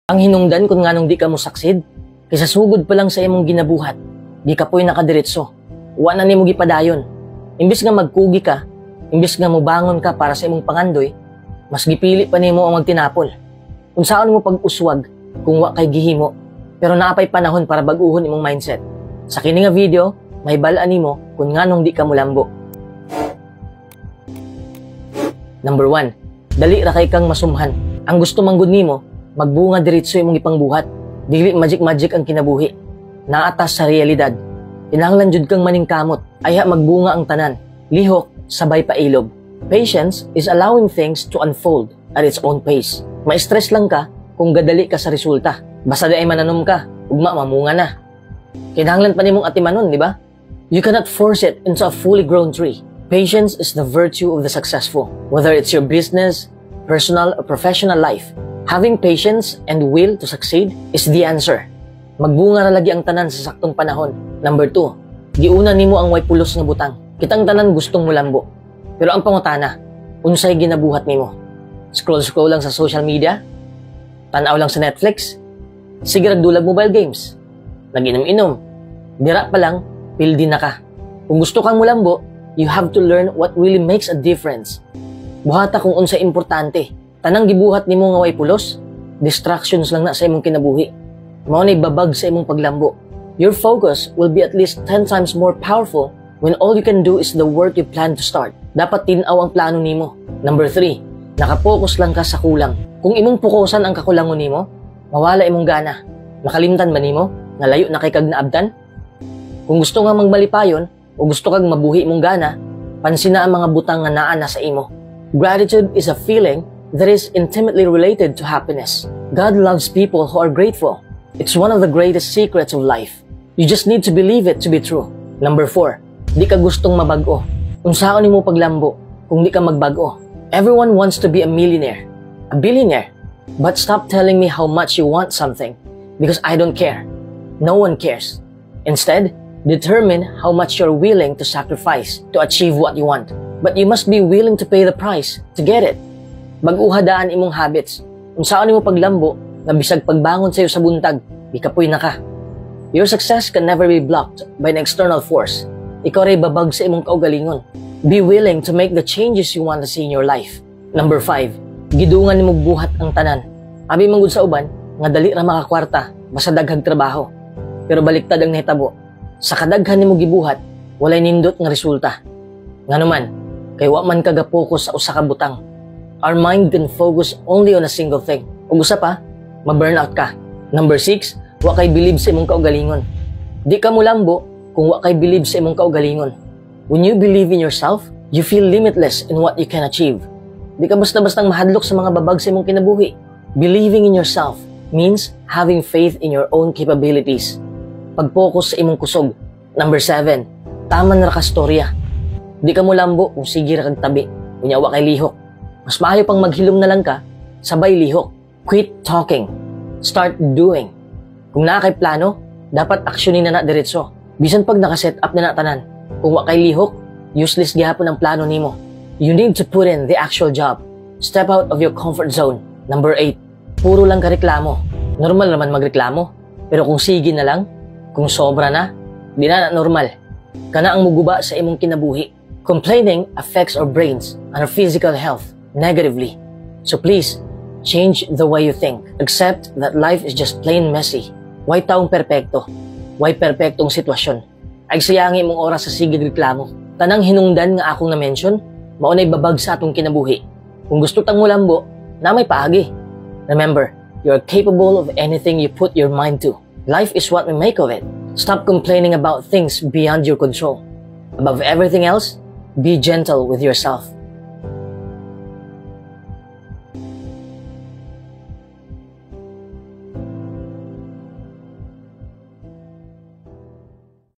Ang hinungdan kung nganong di ka mo succeed, kaysa sugod pa lang sa imong ginabuhat, di ka po'y nakadiretso. Wa na nimo gipadayon. Imbis nga magkugi ka, imbis nga mobangon ka para sa imong pangandoy, mas gipili pa nimo ang magtinapol. Unsaon mo pag-uswag kung wa kay gihimo, pero naa pay panahon para bag-uhon imong mindset. Sa kini nga video, mahibal-an nimo kung nganong di ka mulambo. Number 1, dali ra kay kang masumhan. Ang gusto manggod nimo, magbunga diretso imong ipangbuhat. Dili magic-magic ang kinabuhi. Naa ta sa realidad. Kinahanglan jud kang maningkamot. Ayha magbunga ang tanan. Lihok, sabay pailob. Patience is allowing things to unfold at its own pace. Ma-stress lang ka kung gadali ka sa resulta. Basta diay mananom ka, ugma mamunga na. Kinahanglan pa nimong atimanon, di ba? You cannot force it into a fully grown tree. Patience is the virtue of the successful. Whether it's your business, personal, or professional life, having patience and will to succeed is the answer. Magbunga ra lagi ang tanan sa saktong panahon. Number 2, giuna nimo ang way pulos nga butang. Kitang tanan gustong mulambo. Pero ang pangutana, unsay ginabuhat nimo? Scroll-scroll lang sa social media? Tanaw lang sa Netflix? Sige rag dulag mobile games? Nag-inom-inom? Dira pa lang, pildi na ka. Kung gusto kang mulambo, you have to learn what really makes a difference. Buhata kung unsay importante. Tanang gibuhat nimo nga way pulos, distractions lang na sa imong kinabuhi. Mao nay babag sa imong paglambo. Your focus will be at least 10 times more powerful when all you can do is the work you plan to start. Dapat tin-aw ang plano nimo. Number 3, nakapokus lang ka sa kulang. Kung imong pukusan ang kakulangon nimo, mawala imong gana. Nakalimtan ba nimo? Nalayo na kay kag naabtan? Kung gusto nga magmalipayon o gusto kag mabuhi imong gana, pansina ang mga butang nga naa na sa imo. Gratitude is a feeling that is intimately related to happiness. God loves people who are grateful. It's one of the greatest secrets of life. You just need to believe it to be true. Number 4, di ka gustong mabag-o. Unsaon nimo paglambo kung di ka magbag-o? Everyone wants to be a millionaire, a billionaire. But stop telling me how much you want something because I don't care. No one cares. Instead, determine how much you're willing to sacrifice to achieve what you want. But you must be willing to pay the price to get it. Bag-uha daan imong habits. Unsaon nimo paglambo nga bisag pagbangon sayo sa buntag, mikapoy na ka? Your success can never be blocked by an external force. Ikaw ray babag sa imong kaugalingon. Be willing to make the changes you want to see in your life. Number 5, gidungan nimo buhat ang tanan. Abi man gud sa uban nga dali ra makakwarta basta daghang trabaho. Pero baliktad ang nahitabo. Sa kadaghan nimo gibuhat, walay nindot nga resulta. Ngano man, kay wa man ka ga-focus sa usa ka butang. Our mind can focus only on a single thing. Ug usa pa, ma-burnout ka. Number 6, wa kay believe sa imong kaugalingon. Di ka mulambo kung wa kay believe sa imong kaugalingon. When you believe in yourself, you feel limitless in what you can achieve. Di ka basta-bastang mahadlok sa mga babag sa imong kinabuhi. Believing in yourself means having faith in your own capabilities. Pag-focus sa imong kusog. Number 7, taman ra ka storya. Di ka mulambo kung sige ra kag tabi, unya wa kay lihok. Mas maayo pang maghilom na lang ka, sabay lihok. Quit talking. Start doing. Kung naa kay plano, dapat aksyonin na na diretso. Bisan pag naka-set up na na tanan. Kung wa kay lihok, useless gihapon ang plano nimo. You need to put in the actual job. Step out of your comfort zone. Number 8, puro lang ka reklamo. Normal naman magreklamo. Pero kung sige na lang, kung sobra na, di na na normal. Kana ang muguba sa imong kinabuhi. Complaining affects our brains and our physical health negatively. So please, change the way you think. Accept that life is just plain messy. Way taong perpekto? Way perpektong sitwasyon? Ay sayangi imong oras sa sige reklamo. Tanang hinungdan nga akong na-mention, mao nay babag sa atong kinabuhi. Kung gusto tang mulambo, naa may paagi. Remember, you are capable of anything you put your mind to. Life is what we make of it. Stop complaining about things beyond your control. Above everything else, be gentle with yourself.